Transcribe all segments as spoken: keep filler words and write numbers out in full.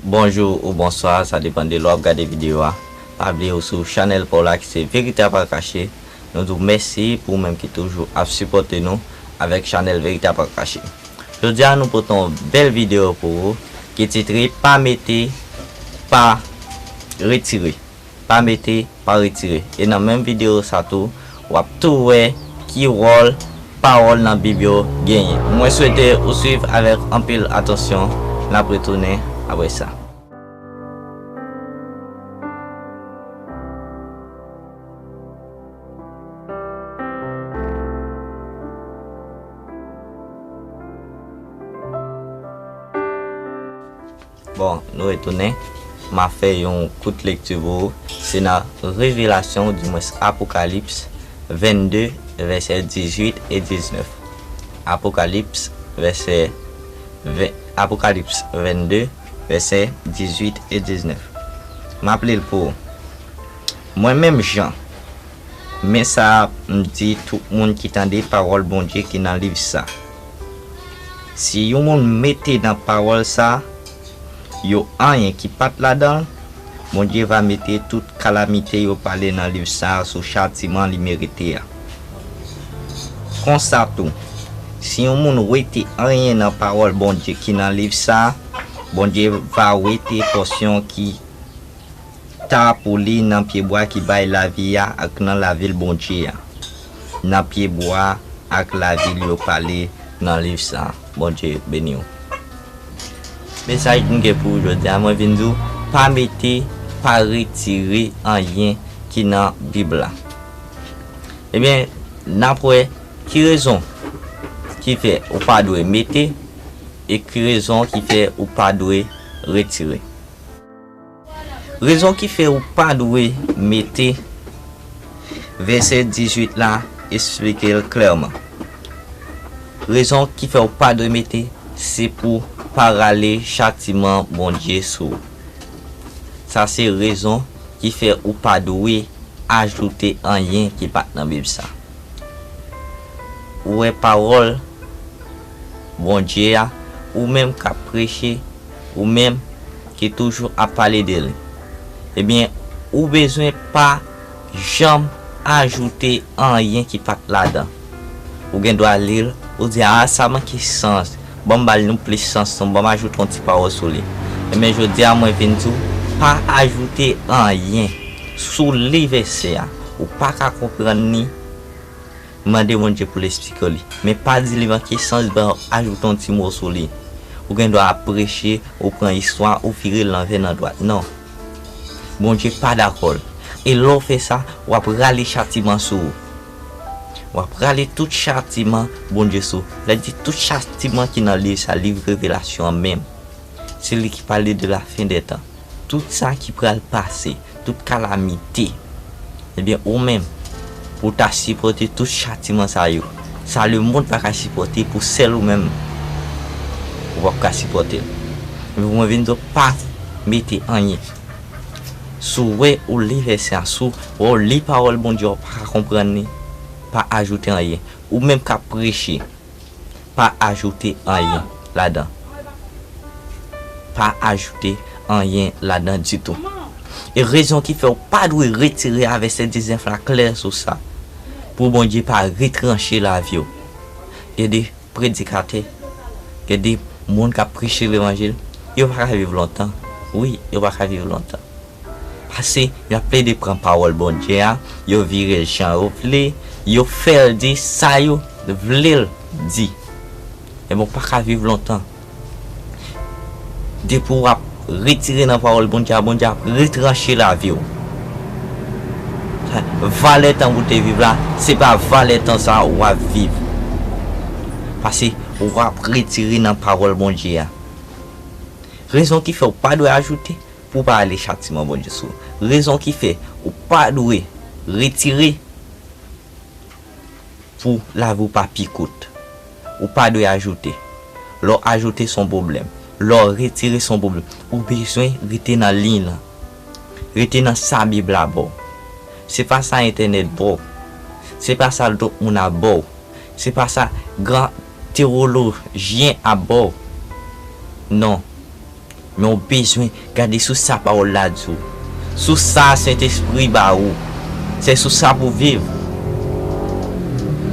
Bonjou ou bonswa, sa depann de lè w ap gade videyo a. Pa bliye ou sou chanèl pa w la ki se Verite a pa kache. Nou di w mèsi pou ou menm ki toujou ap sipòte nou avèk chanèl Verite a pa kache. Jodi a nou pote yon bèl videyo pou ou ki titre Pa mete, pa retire. Pa mete, pa retire. E nan menm videyo sa tou, w ap tou wè ki wòl pawòl nan Bib yo genyen. Mwen swete ou swiv avèk anpil atansyon. N ap retounen apre sa. Bon, nou retounen. M a fè yon kout lekti pou ou. Se nan Revelasyon, oudimwens Apokalips vennde, vèsè dizuit e diznèf. Apokalips, vèsè ven, Apokalips vennde, vèsè dizuit e diznèf. M ap li l pou ou. Mwen menm Jan, men sa m di tout moun ki tande pawòl Bondye ki nan liv sa. Si yon moun mete nan pawòl sa yo anyen ki pa t ladan l, Bondye va mete tout kalamite yo pale nan liv sa a sou chatiman li merite a. Konsa tou, si yon moun wete anyen nan pawòl Bondye ki nan liv sa a, Bondye va wete pòsyon ki ta pou li nan pyebwa ki bay lavi a ak nan lavil Bondye a, nan pyebwa ak lavil yo pale nan liv sa a. Bondye beni w. Mesaj m gen pou ou jodi a, mwen vin di w, pa mete, pa retire anyen ki nan Bib la. Ebyen, n ap wè ki rezon ki fè ou pa dwe mete e ki rezon ki fè ou pa dwe retire. Rezon ki fè ou pa dwe mete, vèsè dizuit la esplike l klèman. Rezon ki fè ou pa dwe mete, se pou pa rale chatiman Bondye sou ou. Sa se rezon ki fè ou pa dwe ajoute anyen ki pa t nan Bib sa. Ou wè pawòl Bondye a, ou menm k ap preche, ou menm ki toujou ap pale de li. Ebyen, ou bezwen pa janm ajoute anyen ki pa t ladan. Ou gen dwa li l, ou di, "A, sa manke sans. Ban m ba l yon plis sans, non, ban m ajoute yon ti pawòl sou li." Ebyen, jodi a, mwen vin di w, pa ajoute anyen. Si w li vèsè a, ou pa ka konprann li, mande Bondye pou l esplike w li. Men pa di li manke sans, ban ajoute yon ti mo sou li. Ou gen dwa ap preche, ou pran istwa, ou vire l nan vè nan dwat. Non. Bondye pa dakò l. E lè w fè sa, w ap rale chatiman sou ou. W ap rale tout chatiman Bondye sou ou. Lè di tout chatiman ki nan liv sa, liv Revelasyon an menm. Se li ki pale de la fen dè tan. Tout sa ki pral pase, tout kalamite. Ebyen, ou menm, pou w ta sipòte tout chatiman sa yo, sa lemonn pa ka sipòte pou sèl ou menm, ou p ap ka sipòte l. Men mwen vin di w pa mete anyen. Si w wè ou li vèsè a, si w wè ou li pawòl Bondye a, ou pa ka konprann li, pa ajoute anyen. Ou menm k ap preche, pa ajoute anyen ladan. Pa ajoute anyen ladan ditou. E rezon ki fè w pa dwe retire a, vèsè diznèf la klè sou sa. Pou Bondye pa retranche lavi w. Gen de predikatè, gen de moun k ap preche levanjil, yo pa ka viv lontan. Wi, yo pa ka viv lontan. Pase, y ap plede pran pawòl Bondye a, yo vire l jan yo vle, yo fè l di sa yo vle l di. Ebyen, w pa ka viv lontan. Depi w ap retire nan pawòl Bondye a, Bondye ap retranche lavi w. Valè tan pou w te viv la, se pa valè tan sa a w ap viv. Pase, w ap retire nan pawòl Bondye a. Rezon ki fè w pa dwe ajoute, pou w pa ale chatiman Bondye sou ou. Rezon ki fè ou pa dwe retire pou lavi w pa pi kout. Ou pa dwe ajoute. Lè w ajoute, se yon pwoblèm. Lè w retire, se yon pwoblèm. Ou bezwen rete nan liy lan. Rete nan sa Bib la ba w. Se pa sa entènèt ba w. Se pa sa lòt moun ap ba w. Se pa sa gran tewolojyen ap ba w. Non. Men w bezwen gade sou sa pawòl la di w. Sou sa Sentespri ba ou. Se sou sa pou w viv.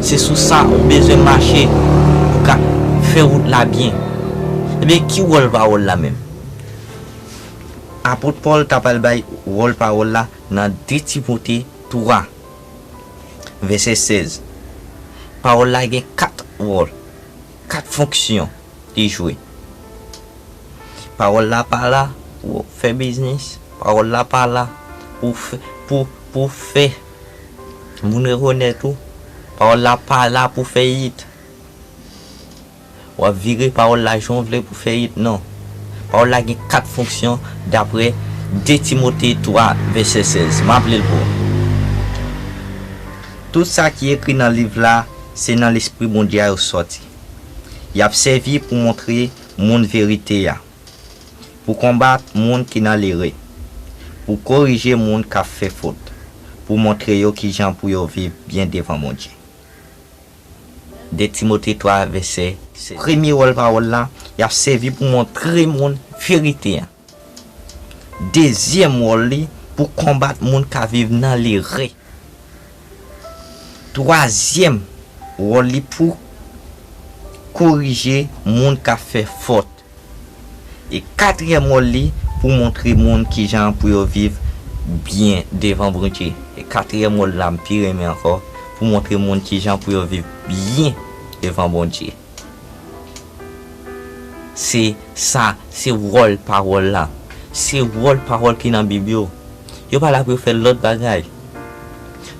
Se sou sa ou bezwen mache pou w ka fè wout la byen. Ebyen, ki wòl pawòl la menm? Apot Pòl ta pral bay wòl pawòl la nan de Timote twa, vèsè sèz. Pawòl la gen kat wòl, kat fonksyon li jwe. Pawòl la pa la pou w fè biznis. Pawòl la pa la pou fè, pou, pou fè moun rekonèt ou. Pawòl la pa la pou fè it. W ap vire pawòl la jan w vle pou fè it, non. Pawòl la gen kat fonksyon dapre de Timote twa, vèsè sèz. M ap li l pou ou. Tout sa ki ekri nan liv la, se nan Lespri Bondye a yo sòti. Y ap sèvi pou montre moun verite a, pou konbat moun ki nan lere, pou korije moun k ap fè fot, pou montre yo kijan pou yo viv byen devan Bondye. De Timote twa, vèsè sèz. Premye wòl pawòl la, y ap sèvi pou montre moun verite a. Dezyèm wòl li, pou konbat moun k ap viv nan lere. Twazyèm wòl li, pou korije moun k ap fè fòt. E katriyèm wòl li, pou montre moun kijan pou yo viv byen devan Bondye. E katriyèm wòl la m pi renmen ankò, pou montre moun kijan pou yo viv byen devan Bondye. Se sa, se wòl pawòl la. Se wòl pawòl ki nan Bib yo. Yo pa la pou yo fè lòt bagay.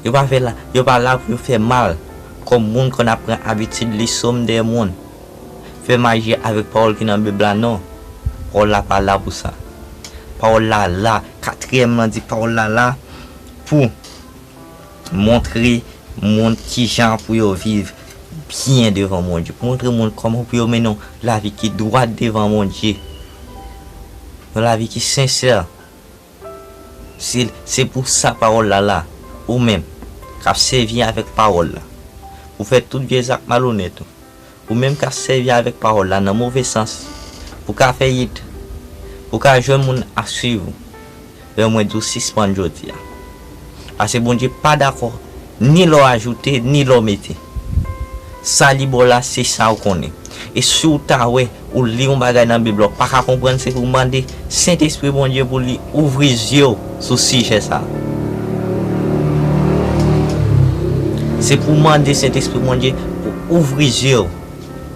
Yo pa fè la, yo pa la pou yo fè mal. Kòm moun konn ap pran abitid li sòm dèyè moun. Fè maji avèk pawòl ki nan Bib la, non. Pawòl la pa la pou sa. Pawòl la la, katriyèm lan di pawòl la la pou montre moun kijan pou yo viv byen devan Bondye. Pou montre moun kòman pou yo mennen yon lavi ki dwat devan Bondye. Yon lavi ki sensè. Se, se pou sa pawòl la la. Ou menm k ap sèvi avèk pawòl la pou fè tout vye zak malonèt ou. Ou menm k ap sèvi avèk pawòl la nan move sans, pou ka fè it, pou ka jwenn moun ap swiv ou, lè mwen di w sispann jodi a. Paske Bondye pa dakò ni lè w ajoute, ni lè w mete. Sa li ba w la, se sa w konnen. E si w ta wè, ou li yon bagay nan Bib la, w pa ka konprann, se pou w mande Sentespri Bondye pou li ouvri zye w sou sijè sa a. Se pou w mande Sentespri Bondye pou ouvri zye w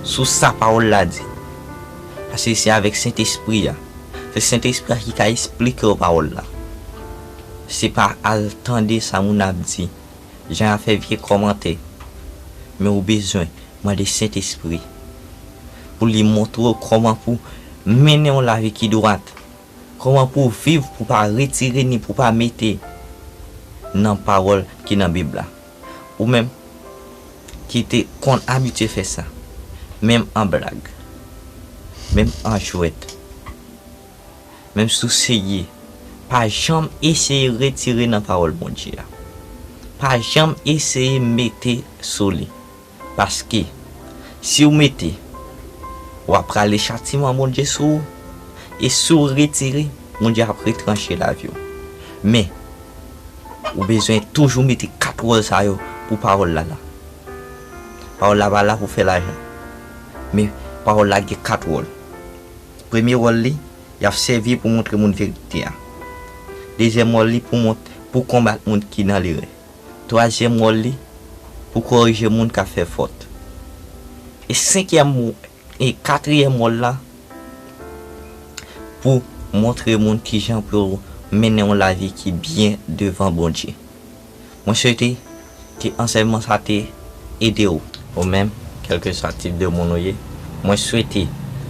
sou sa pawòl la di. Paske se avèk Sentespri a. Se Sentespri a ki ka esplike w pawòl la. Se pa al tande sa moun ap di, jan y ap fè vye kòmantè. Men ou bezwen mande Sentespri pou li montre w kòman pou mennen yon lavi ki dwat, kòman pou w viv, pou w pa retire ni pou w pa mete nan pawòl ki nan Bib la. Ou menm ki te konn abitye fè sa, menm an blag, menm an jwèt, menm si w serye, pa janm eseye retire nan pawòl Bondye a. Pa janm eseye mete sou li. Paske, si w mete, w ap rale chatiman Bondye sou ou. E si w retire, Bondye ap retranche lavi w. Men, ou bezwen toujou mete kat wòl sa yo pou pawòl la la. Pawòl la pa la pou fè lajan. Men, pawòl la gen kat wòl. Premye wòl li, y ap sèvi pou montre moun verite a. Dezyèm wòl li pou mont-, pou konbat moun ki nan lerè. Twazyèm wòl li, pou korije moun k ap fè fòt. E senkyèm w-, e katriyèm wòl la, pou montre moun kijan pou yo mennen yon lavi ki byen devan Bondye. Mwen swete ke ansèyman sa te ede w. Ou menm, kèlkeswa tip de moun ou ye, mwen swete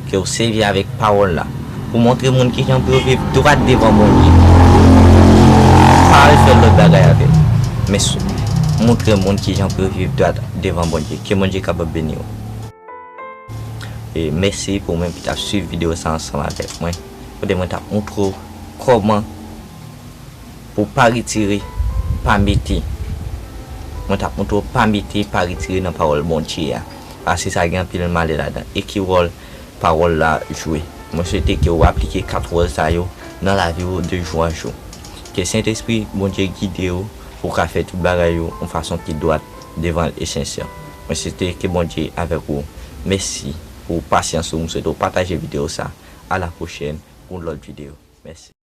ke w sèvi avèk pawòl la pou montre moun kijan pou yo viv dwat devan Bondye. Pa al fè lòt bagay avè l, men s-, montre moun kijan pou yo viv dwat devan Bondye. Ke Bondye kapab beni w. E mèsi pou ou menm ki t ap swiv videyo sa ansanm avèk mwen, kote mwen t ap montre w kòman pou w pa retire, pa mete. Mwen t ap montre w pa mete, pa retire nan pawòl Bondye a. Paske sa gen anpil malè ladan. E ki wòl pawòl la jwe? Mwen swete ke w aplike kat wòl sa yo nan lavi w de jou an jou. Ke Sentespri Bondye gide w pou w ka fè tout bagay yo yon fason ki dwat devan l e sensè. Mwen swete ke Bondye avèk ou. Mèsi pou pasyans ou. Mwen swete w pataje videyo sa. A la pwochèn pou yon lòt videyo. Mèsi.